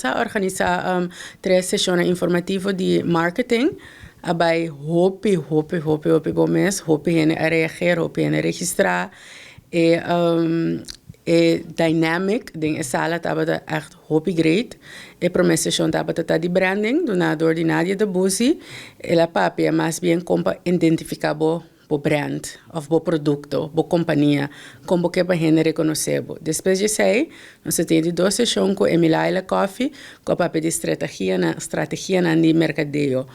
A organisá tres seshon informativo di marketing. A bai hopi, hopi, hopi, hopi bon mes. Hopi hende a reageer, hopi hende a registrá. E dynamic den e sala tabata echt hopi great. E promé seshon tabata di branding, duná dor di Nadia de Busi. El a papia mas bien kon pa identifiká bo brand òf bo produkto, bo kompania, kon ke pa hende rekonosé bo. Despues di esei, nos tin di dos seshon ku Emilaila Coffee, ku a papia di strategia na di merkadeo.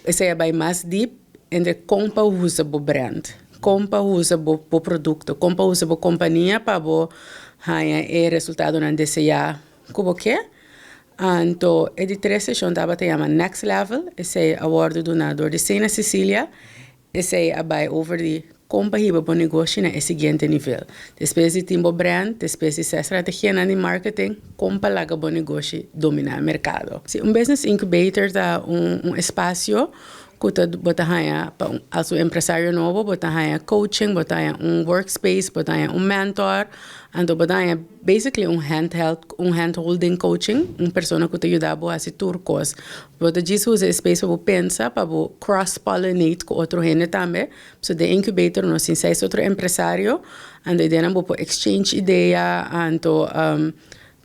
Esei a bai mas deep entre kon pa usa bo brand, kon pa usa bo produkto, kon pa usa bo kompania pa bo haña e resultadonan deseá ku bo ke. Anto, e di tres seshon tabata yama Next Level, esei a wòrdu duná dor di Sena Cecilia. Esei a bai over di kon pa hiba bo negoshi na e siguiente nivel. Despues di tin bo brand, despues di strategia di marketing, kon pa laga bo negoshi dominá merkado. Si, un business incubator ta un espasio ku bo ta haña pa un empresario nobo, bo ta haña coaching, bo ta haña un workspace, bo ta haña un mentor, anto bo ta haña basically un handheld, un handholding coaching, un persona ku ta yuda bo hasi tur kos. Bo ta djis usa space pa bo pensa, pa bo cross pollinate ku otro hende tambe. So den incubator nos tin seis otro empresario, anto einan bo por exchange idea, anto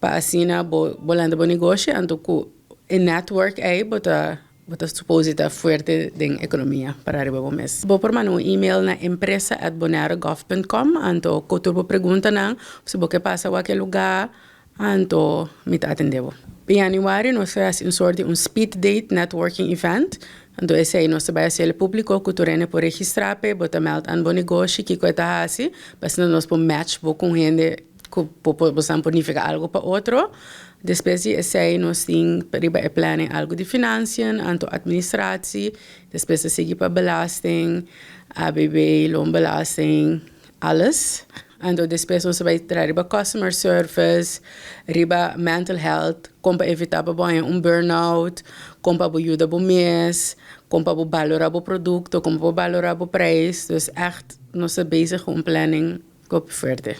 pa asina bo lanta bo negoshi, anto ku e network ei bo ta suppose ta fuerte den ekonomia pa ariba bo mes. Bo por manda un email na empresa@bonairegov.com, anto ku tur bo preguntanan, si bo ke pasa wak e lugá, anto mi ta atendé bo. Den yanüari nos ta hasi un sorto di un speed date networking event. Anto esei nos ta bai hasi públiko ku tur hende por registrá pe, bo ta meld aan bo negoshi, kiko e ta hasi, pa asina nos por match bo ku hende ku bo por nifiká algu pa otro. Despues di esei nos tin riba e planning algu di financiën, anto administratie, despues ta sigui pa belasting, ABB, loonbelasting, alles. Anto despues nos ta bai traha riba customer service, riba mental health, kon pa evitá pa bo un burnout, kon pa yuda bo mes, kon pa balorá bo produkto, kon pa balorá bo prijs. Dus echt, nos ta bezig ku un planning hopi fuerte.